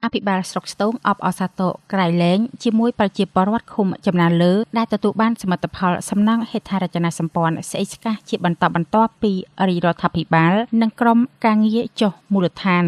អភិបាលស្រុកស្ទោងអបអរសាទរក្រៃលែងជាមួយប្រជាពលរដ្ឋឃុំចំណានលើដែលទទួលបានសមិទ្ធផលសំណង់ហេដ្ឋារចនាសម្ព័ន្ធស្អេកស្កះជាបន្តបន្ទាប់ពីរាជរដ្ឋាភិបាលនិងក្រុមការងារចុះមូលដ្ឋាន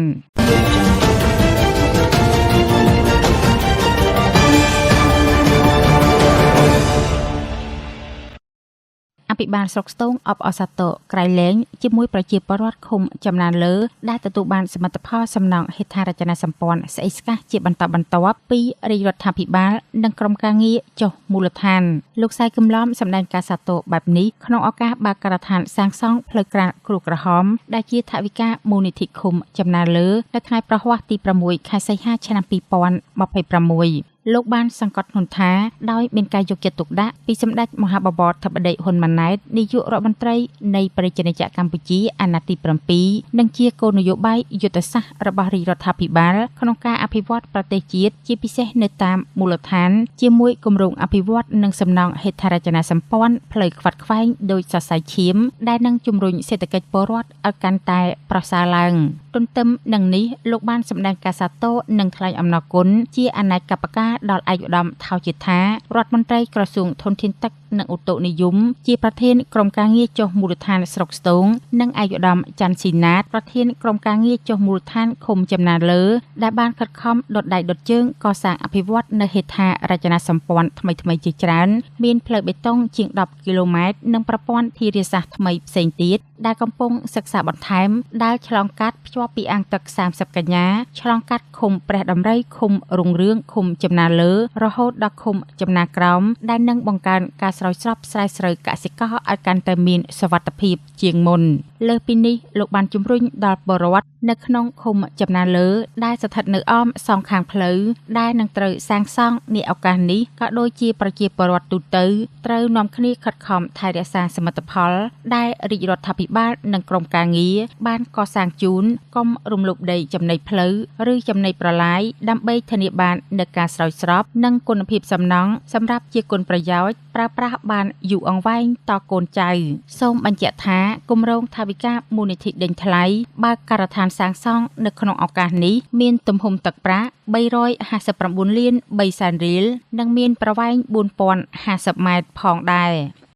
អភិបាលស្រុកស្ទោងអបអរសាទរក្រៃលែងជាមួយប្រជាពលរដ្ឋឃុំចំណានលើដែលទទួលបានសមិទ្ធផលសំណង់ហេដ្ឋារចនាសម្ព័ន្ធស្អេកស្កះជាបន្តបន្ទាប់ពីរាជរដ្ឋាភិបាលនិងក្រុមការងារចុះមូលដ្ឋានលោកសៃកំឡំសម្ដែងការសាទរបែបនេះក្នុងឱកាសបើកការដ្ឋានសាងសង់ផ្លូវក្រាលគ្រួក្រហមដែលជាថវិកាមូលនិធិឃុំចំណានលើនៅថ្ងៃប្រហ័សទី6ខែសីហាឆ្នាំ2026លោកបានសង្កត់ធ្ងន់ថាដោយមានការយកចិត្តទុកដាក់ពីសម្ដេចមហាបវរធិបតីហ៊ុនម៉ាណែតនាយករដ្ឋមន្ត្រីនៃប្រជាណាចក្រកម្ពុជាអាណត្តិទី7និងជាគោលនយោបាយយុទ្ធសាស្ត្ររបស់រាជរដ្ឋាភិបាលក្នុងការអភិវឌ្ឍប្រទេសជាតិជាពិសេសនៅតាមមូលដ្ឋានជាមួយគម្រោងអភិវឌ្ឍនិងសំណង់ហេដ្ឋារចនាសម្ព័ន្ធផ្លូវខ្វាត់ខ្វែងដោយសរសៃឈាមដែលនឹងជំរុញសេដ្ឋកិច្ចពលរដ្ឋឲ្យកាន់តែប្រសើរឡើងទន្ទឹមនឹងនេះលោកបានសម្ដែងការសាទរនិងថ្លែងអំណរគុណជាអនេកប្បការដល់ឯកឧត្តមថោជាថារដ្ឋមន្ត្រីក្រសួងធនធានទឹកនិងឧតុនិយមជាប្រធានក្រុមការងារចុះមូលដ្ឋានស្រុកស្ទោងនិងឯកឧត្តមច័ន្ទស៊ីណាតប្រធានក្រុមការងារចុះមូលដ្ឋានឃុំចំណានលើដែលបានខិតខំដុតដៃដុតជើងកសាងអភិវឌ្ឍនៅហេដ្ឋារចនាសម្ព័ន្ធថ្មីៗជាច្រើនមានផ្លូវបេតុងជាង10គីឡូម៉ែត្រនិងប្រព័ន្ធធារាសាស្ត្រថ្មីផ្សេងទៀតដែលកំពុងសិក្សាបន្ថែមដែលឆ្លងកាត់ភ្ជាប់ពីអាងទឹក30កញ្ញាឆ្លងកាត់ឃុំព្រះដំរីឃុំរុងរឿងឃុំចំណាលើរហូតដល់ឃុំចំណាក្រោមដែលនឹងបង្កើនការស្រោចស្រពស្រែស្រូវកសិករឲ្យកាន់តែមានសុវត្ថិភាពជាងមុនលើសពីនេះលោកបានជំរុញដល់ពលរដ្ឋនៅក្នុងឃុំចំណាលើដែលស្ថិតនៅអមសងខាងផ្លូវដែលនឹងត្រូវសាងសង់នាឱកាសនេះក៏ដូចជាប្រជាពលរដ្ឋទូទៅត្រូវនាំគ្នាខិតខំថែរក្សាសមិទ្ធផលដែលរាជរដ្ឋាភិបាលនិងក្រុមការងារបានកសាងជូនកុំរំលោភដីចំណីផ្លូវឬចំណីប្រឡាយដើម្បីធានាបាននូវការស្រោចស្រពនិងគុណភាពសំណង់សម្រាប់ជាគុណប្រយោជន៍ប្រើប្រាស់បានយូរអង្វែងតកូនចៅសូមបញ្ជាក់ថាគម្រោងថវិកាមូលនិធិដេញថ្លៃបើកការដ្ឋានសាងសង់នៅក្នុងឱកាសនេះមានទំហំទឹកប្រាក់359លាន3សែនរៀលនិងមានប្រវែង4050ម៉ែត្រផងដែរ។